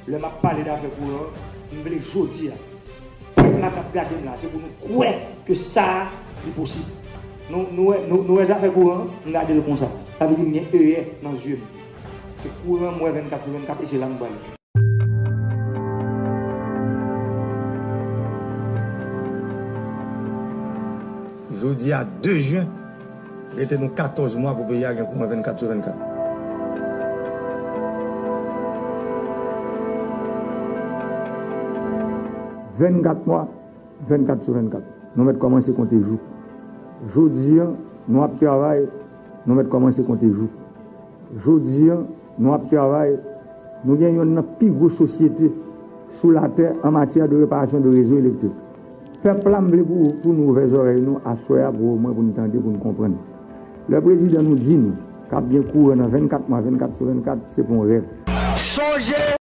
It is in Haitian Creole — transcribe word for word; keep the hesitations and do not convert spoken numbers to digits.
Lè m ap pale d afè kouran, m vle jodi a, pèp la k ap gade m la, se pou nou kwè ke sa a, li posib. Nou, nou, wè- nou, nou wè zafè kouran, m gade l konsa. Sa vle di m gen eyè nan zye m. Se kouran m wè vennkat sou vennkat e se la m prale. Jodi a de jen, rete nou katòz mwa pou peyi a gen kouran vennkat sou vennkat. Vennkat mwa, vennkat sou vennkat. Nou mèt kòmanse konte jou. Jodi a, nou ap travay, nou mèt kòmanse konte jou. Jodi a, nou ap travay, nou gen yonn nan pi gwo sosyete sou latè an matyè de reparasyon de rezo elektrik. Pèp la, m vle pou, pou nou ouvè zòrèy nou aswè a pou omwen pou n tande, pou n konprann. Lè prezidan nou di nou k ap gen kouran nan vennkat mwa, vennkat sou vennkat, se pa yon rèv. Sonje,